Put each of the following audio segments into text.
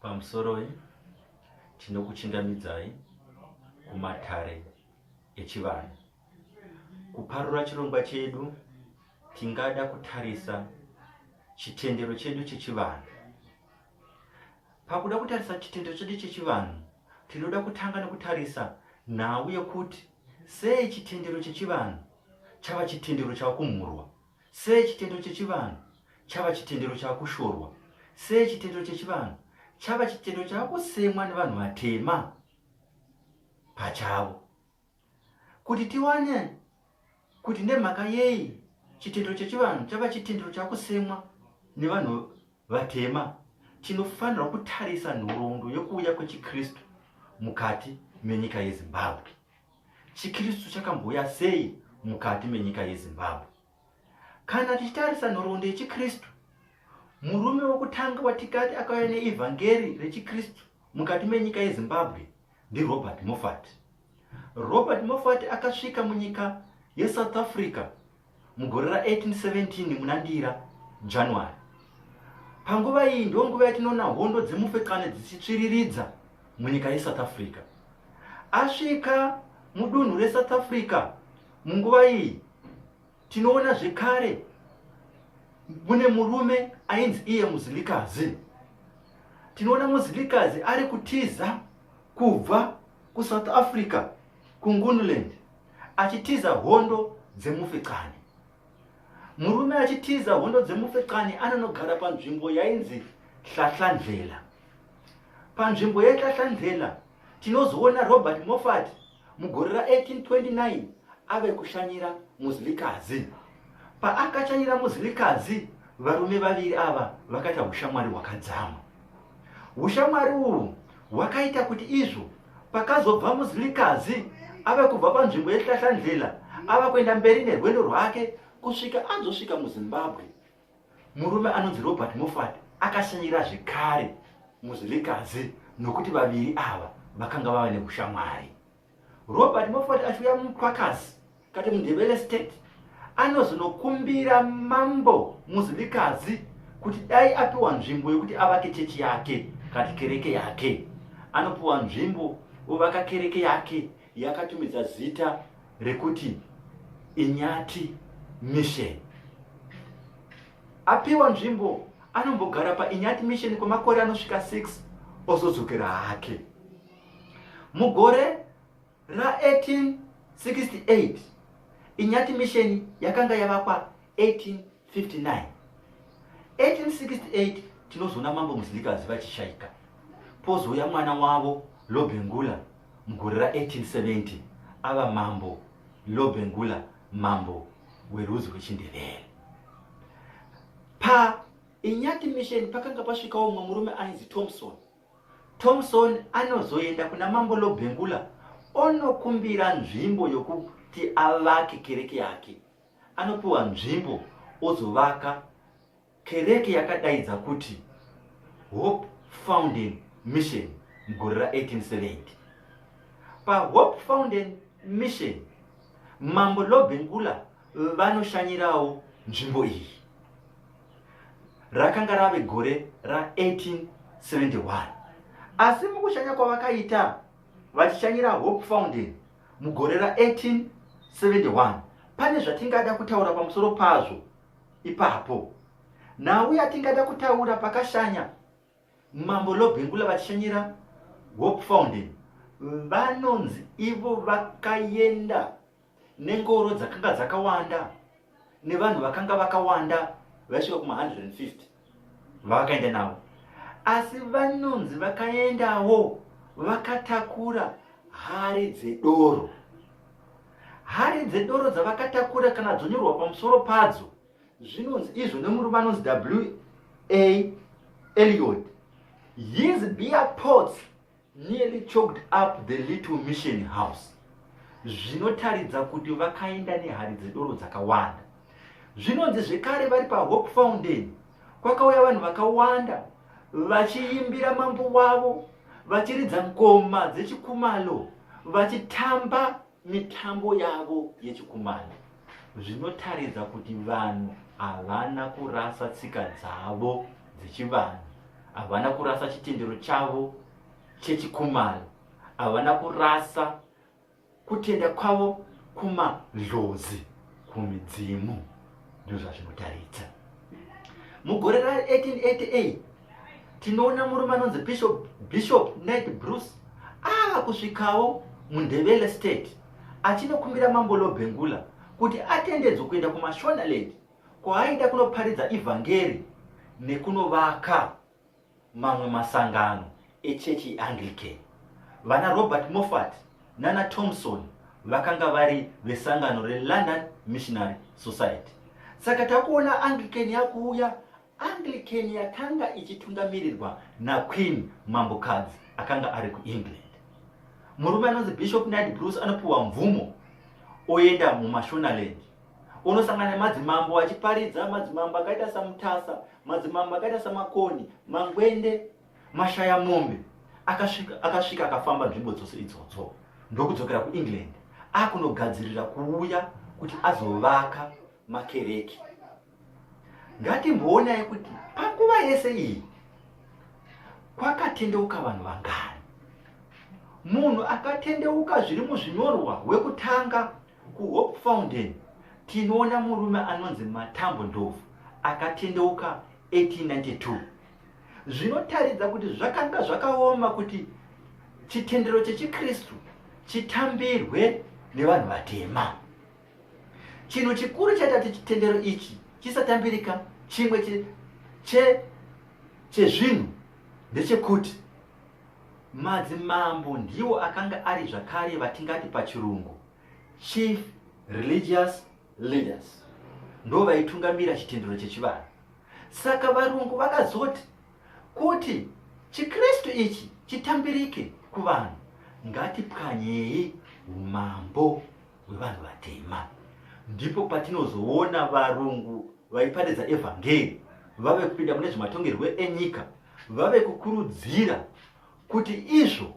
Pamusoroi, tinokuchingamidzai kumatare echivanhu. Kuparura chirongwa chedu, tingada kutarisa chitendero chedu chechivanhu. Pakuda kutarisa chitendero chedu chechivanhu, tinoda kutanga nekutarisa nhau yekuti sei chitendero chechivanhu chava chitendero chava kumhurwa. Sei chitendero chechivanhu chava chitendero chava kushorwa? Sei chitendero chechivanhu chava chitendero chava kusemwa nevanhu vatema pachavo? Kuti tiwane kuti nemhaka yei chitendero chechivanhu chava chitendero chava kusemwa nevanhu vatema, tinofanirwa kutarisa nhoroondo yekuuya kwechiKristu mukati menyika yeZimbabwe. ChiKristu chakambouya sei mukati menyika yeZimbabwe? Kana tichitarisa nhoroondo yechiKristu, murume wekutanga watikati akauya neivhangeri rechiKristu mukati menyika yeZimbabwe ndiRobert Moffat. Robert Moffat akasvika munyika yeSouth Africa mugore ra1817 muna Ndira, January. Panguva iyi ndiyo nguva yatinoona hondo dzemufeqane dzichitsviriridza munyika yeSouth Africa. Asvika mudunhu reSouth Africa munguva iyi tinoona zvekare mune murume ainzi iye Muzilikazi. Tinoona Muzilikazi ari kutiza kubva kuSouth Africa kuNgunuland achitiza hondo dzemufeqane. Murume achitiza hondo dzemufeqane anonogara panzvimbo yainzi Hlahlandlela. Panzvimbo yeHlahlandlela tinozoona Robert Moffat mugore ra1829 ave kushanyira Muzilikazi. Paakashanyira Muzilikazi, varume vaviri ava vakaita ushamwari hwakadzama. Ushamwari uhu hwakaita kuti izvo pakazobva Muzilikazi ave kubva panzvimbo yeHlahlandlela ava kuenda mberi nerwendo rwake kusvika azosvika muZimbabwe. Murume anonzi Robert Moffat akashanyira zvekare Muzilikazi nokuti vaviri ava vakanga vava neushamwari. Robert Moffat achiuya muMthwakazi kati muNdebele State anozonokumbira mambo Muzilikazi kuti dai apiwa nzvimbo yekuti avake chechi yake kati kereke yake. Anopiwa nzvimbo ovaka kereke yake yakatumidza zita rekuti Inyati Mission. Apiwa nzvimbo anombogara paInyati Mission kwemakore anosvika 6 ozodzokera hake. Mugore ra1868 Inyati Mission yakanga yavakwa 1859. 1868 tinozoona Mambo Muzilikazi vachishaika, pozouya mwana wavo Lobengula mugore ra1870 ava Mambo Lobengula, mambo werudzi rwechiNdebele. Pa Inyati Mission pakanga pasvikawo mumwe murume ainzi Thompson. Thompson anozoenda kuna Mambo Lobengula onokumbira nzvimbo yokuti avake kereke yake. Anopiwa nzvimbo ozovaka kereke yakadaidza kuti Hope Fountain Mission mugore ra1870. PaHope Fountain Mission, Mambo Lobengula vanoshanyirawo nzvimbo iyi. Rakanga rave gore ra1871. Asi mukushanya kwavakaita vachishanyira Hope Fountain mugore ra1871, pane zvatingada kutaura pamusoro pazvo ipapo. Nhau yatingada kutaura pakashanya Mambo Lobengula vachishanyira Hope Fountain, vanonzi ivo vakaenda nengoro dzakanga dzakawanda nevanhu vakanga vakawanda vaisvika kuma 150 vavakaenda navo, asi vanonzi vakaendawo vakatakura hari dzedoro. Hari dzedoro dzavakatakura kana dzonyorwa pamusoro padzo zvinonzi izvo nemurume anonzi W.A. Elliot, his beer pots nearly choked up the little mission house, zvinotaridza kuti vakaenda nehari dzedoro dzakawanda. Zvinonzi zvekare vari paHope Fountain kwakauya vanhu vakawanda vachiimbira mambo wavo, vachiridza ngoma dzechikumalo, vachitamba mitambo yavo yechikumalo, zvinotaridza kuti vanhu havana kurasa tsika dzavo dzechivanhu. Havana kurasa chitendero chavo chechikumalo, havana kurasa kutenda kwavo kumadlozi, kumidzimu. Ndozvazvinotaridza. Mugore ra1888 tinoona murume anonzi Bishop Knight Bruce ava kusvikawo muNdebele State achinokumbira Mambo Lobengula kuti atendedzwe kuenda kuMashonaland kwaaida kunoparidza ivhangeri nekunovaka mamwe masangano echechi yeAnglican. Vana Robert Moffat nana Thomson vakanga vari vesangano reLondon Missionary Society. Saka takuona Anglican yakuuya. Anglican yakanga ichitungamirirwa naQueen Mambokadzi akanga ari kuEngland. Murume anonzi Bishop Knight Bruce anopiwa mvumo oenda muMashonaland, unosangana nemadzimambo achiparidza, madzimambo akaita saMutasa, madzimambo akaita saMakoni, Mangwende, Mashayamombe. Akasvika akafamba nzvimbo dzose idzodzo ndokudzokera kuEngland akunogadzirira kuuya kuti azovaka makereke. Ngatimboonai kuti panguva yese iyi kwakatendeuka vanhu vangani. Munhu akatendeuka zviri muzvinyorwa wekutanga kuHope Fountain tinoona murume anonzi Matambo Ndlovu akatendeuka 1892. Zvinotaridza kuti zvakanga zvakaoma kuti chitendero chechiKristu chitambirwe nevanhu vatema. Chinhu chikuru chaita kuti chitendero ichi chisatambirika chimwe chezvinhu ndechekuti madzimambo ndiwo akanga ari zvakare vatingati pachirungu chief religious leaders, ndo vaitungamira chitendero chechivanhu. Saka varungu vakazoti kuti chiKristu ichi chitambirike kuvanhu, ngatipwanyei umambo hwevanhu vatema. Ndipo patinozoona varungu vaiparidza evhangeri vave kupinda mune zvematongerwo enyika, vave kukurudzira kuti izvo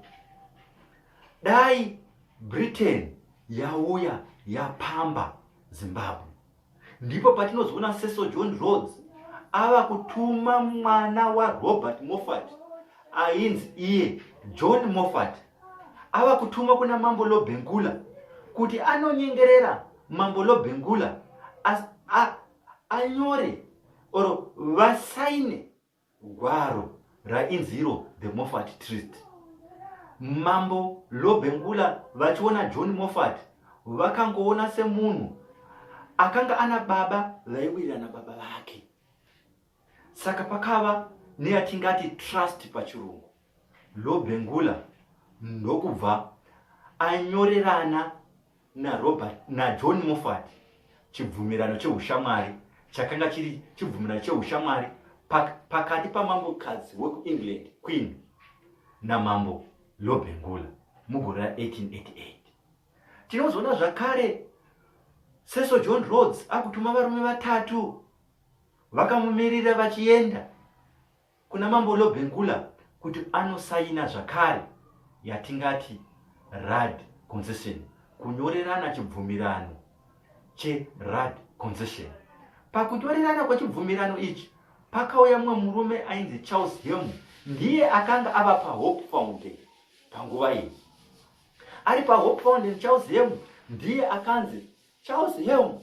dai Britain yauya yapamba Zimbabwe. Ndipo patinozoona Cecil John Rhodes ava kutuma mwana waRobert Moffat ainzi iye John Moffat, ava kutuma kuna Mambo Lobengula kuti anonyengerera Mambo Lobengula anyore oro vasaine gwaro rainzi iro The Moffat Treaty. Mambo Lobengula vachiona John Moffat vakangoona semunhu akanga ana baba vaiwirirana baba vake. Saka pakava neyatingati trust pachirungu. Lobengula ndokubva anyorerana naRobert naJohn Moffat chibvumirano cheushamwari chakanga chiri chibvumirano cheushamwari pakati pamambokadzi wekuEngland Queen namambo Lobengula mugore ra1888. Tinozoona zvakare Cecil John Rhodes akutuma varume vatatu vakamumirira vachienda kuna Mambo Lobengula kuti anosaina zvakare yatingati Rudd Concession, kunyorerana chibvumirano cheRudd Concession. Pakunyorerana kwechibvumirano ichi pakauya mumwe murume ainzi Charles Helm, ndiye akanga ava paHope Fountain panguva iyi. Ari paHope Fountain, Charles Helm ndiye akanzi, Charles Helm,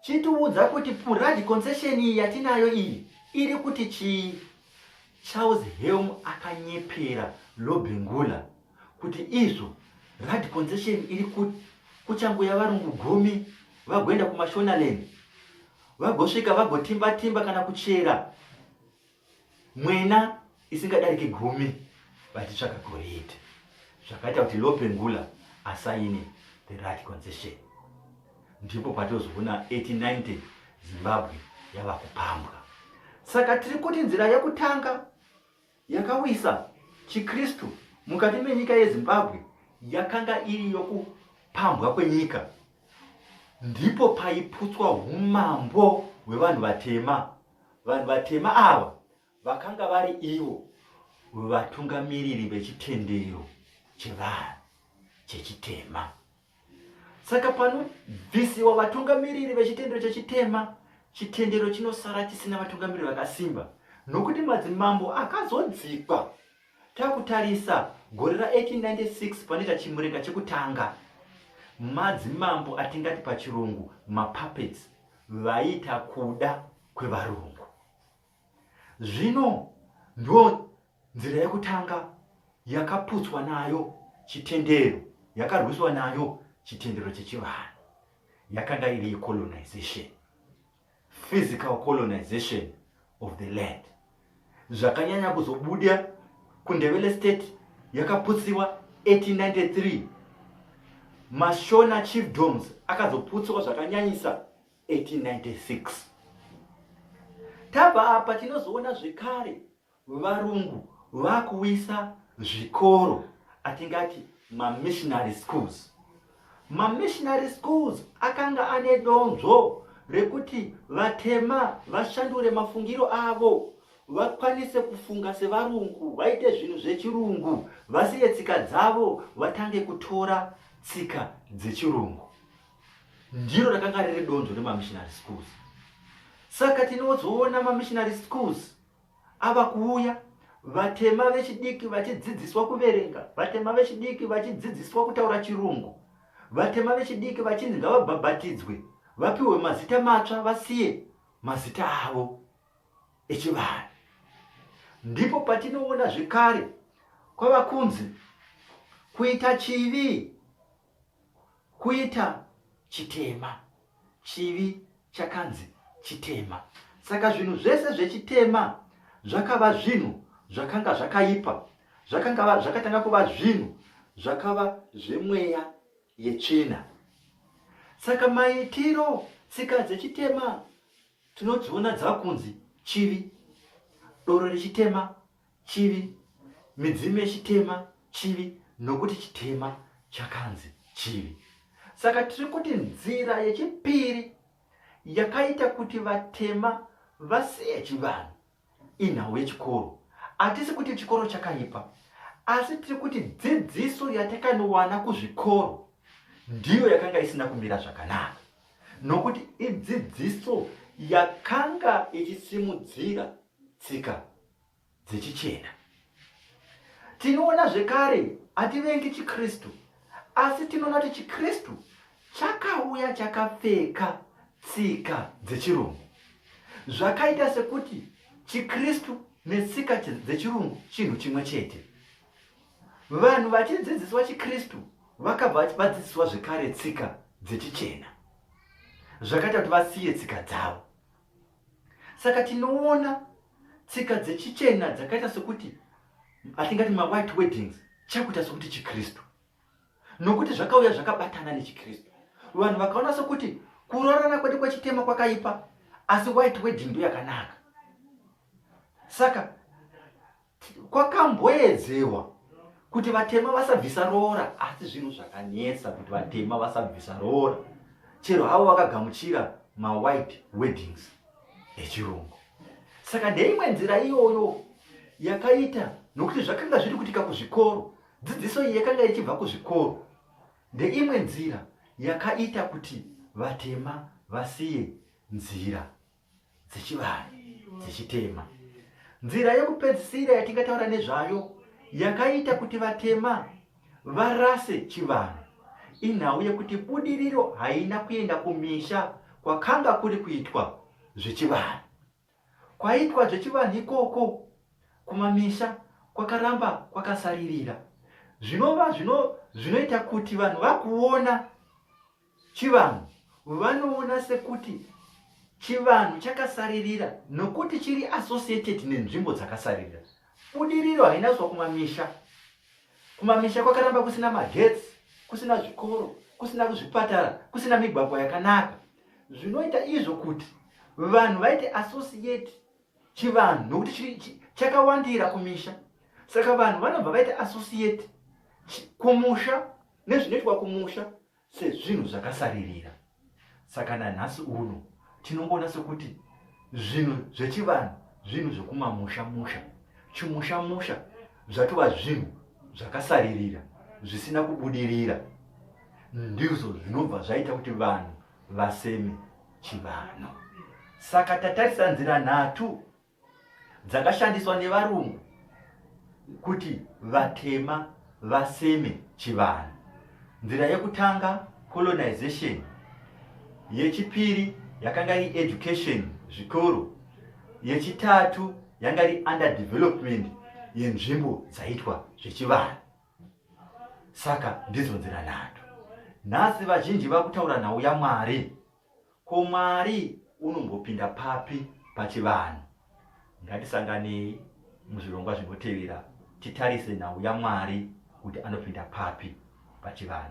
chitiudza kuti Rudd Concession iyi yatinayo iyi iri kuti chii? Charles Helm akanyepera Lobengula kuti izvo Rudd Concession iri kuchanguya varungu 10 vagoenda kuMashonaland, vagosvika vagotimba-timba kana kuchera mwena isingadariki 10 vachitsvaka goridhe, zvakaita kuti Lobengula asaine the Rudd Concession. Ndipo patozoona 1890 Zimbabwe yava kupambwa. Saka tiri kuti nzira yekutanga yakawisa chiKristu mukati menyika yeZimbabwe yakanga iri yokupambwa kwenyika. Ndipo paiputswa umambo hwevanhu vatema. Vanhu vatema ava vakanga vari ivo vatungamiriri vechitendero chevanhu chechitema. Saka panobvisiwa vatungamiriri vechitendero chechitema, chitendero chinosara chisina vatungamiriri vakasimba. Nokuti madzimambo akazodzikwa takutarisa gore ra1896 panoita chimurenga chekutanga, madzimambo atingati pachirungu mapuppets vaiita kuda kwevarungu. Zvino ndo nzira yekutanga yakaputswa nayo chitendero, yakarwiswa nayo chitendero chechivanhu, yakanga iri yecolonization, physical colonization of the land. Zvakanyanya kuzobuda kuNdebele State yakaputsiwa 1893. Mashona chiefdoms akazoputswa zvakanyanyisa 1896. Tabva apa tinozoona zvekare varungu vakuisa zvikoro atingati mamissionary schools. Mamissionary schools akanga ane donzvo rekuti vatema vashandure mafungiro avo, vakwanise kufunga sevarungu, vaite zvinhu zvechirungu, vasiye tsika dzavo vatange kutora tsika dzechirungu. Ndiro rakanga riri donzvo remamissionary schools. Saka tinozoona mamissionary schools ava kuuya, vatema vechidiki vachidzidziswa kuverenga, vatema vechidiki vachidzidziswa kutaura chirungu, vatema vechidiki vachinzi ngavabhabhatidzwe, vapiwe mazita matsva, vasiye mazita avo echivanhu. Ndipo patinoona zvekare kwava kunzi kuita chivi kuita chitema. Chivi chakanzi chitema. Saka zvinhu zvese zvechitema zvakava zvinhu zvakanga zvakaipa, zvakanga zvakatanga kuva zvinhu zvakava zvemweya yetsvina. Saka maitiro, tsika dzechitema tinodziona dzakunzi chivi, doro rechitema chivi, midzimu yechitema chivi, nokuti chitema chakanzi chivi. Saka tiri kuti nzira yechipiri yakaita kuti vatema vasiye chivanhu inhau yechikoro. Hatisi kuti chikoro chakaipa, asi tiri kuti dzidziso yatakanowana kuzvikoro ndiyo yakanga isina kumira zvakanaka, nokuti idzidziso yakanga ichisimudzira tsika dzechichena. Tinoona zvekare hativengi chiKristu, asi tinoona kuti chiKristu chakauya chakapfeka tsika dzechirungu. Zvakaita sekuti chiKristu netsika dzechirungu chinhu chimwe chete. Vanhu vachidzidziswa chiKristu vakabva vadzidziswa zvekare tsika dzechichena, zvakaita kuti vasiye tsika dzavo. Saka tinoona tsika dzechichena dzakaita sekuti atingati mawhite weddings chakuita sekuti chiKristu, nokuti zvakauya zvakabatana nechiKristu. Vanhu vakaona sekuti kuroorana kwedu kwechitema kwakaipa, asi white wedding ndo yakanaka. Saka kwakamboedzewa kuti vatema vasabvisa roora, asi zvinhu zvakanetsa kuti vatema vasabvisa roora, chero havo vakagamuchira mawhite weddings echirungu. Saka ndeimwe nzira iyoyo yakaita, nokuti zvakanga zviri kuitika kuzvikoro, dzidziso iyi yakanga ichibva kuzvikoro, ndeimwe nzira yakaita kuti vatema vasiye nzira dzechivanhu dzechitema. Nzira yekupedzisira yatingataura nezvayo yakaita kuti vatema varase chivanhu inhau yekuti budiriro haina kuenda kumisha kwakanga kuri kuitwa zvechivanhu. Kwaitwa zvechivanhu ikoko kumamisha kwakaramba kwakasaririra, zvinova zvinoita kuti vanhu vakuona chivanhu vanoona sekuti chivanhu chakasaririra nokuti chiri associated nenzvimbo dzakasaririra. Budiriro haina kuswa kumamisha. Kumamisha kwakaramba kusina magetsi, kusina zvikoro, kusina kuzvipatara, kusina migwagwa yakanaka. Zvinoita izvo kuti vanhu vaite associate chivanhu nokuti chakawandira kumisha. Saka vanhu vanobva vaita associate kumusha nezvinoitwa kumusha sezvinhu zvakasaririra. Saka nanhasi uno tinongoona sekuti zvinhu zvechivanhu zvinhu zvekumamusha musha, chimusha musha zvatova zvinhu zvakasaririra zvisina kubudirira. Ndizvo zvinobva zvaita kuti vanhu vaseme chivanhu. Saka tatarisa nzira nhatu. Dzakashandiswa nevarungu kuti vatema vaseme chivanhu. Nzira yekutanga colonization, yechipiri yakanga iri education, zvikoro, yechitatu yanga iri underdevelopment yenzvimbo dzaitwa zvechivanhu. Saka ndidzo nzira nhatu. Nhasi vazhinji vakutaura nhau yaMwari. Ko Mwari unombopinda papi pachivanhu? Ngatisanganei muzvirongwa zvinotevera titarise nhau yaMwari kuti anopinda papi pachivanhu.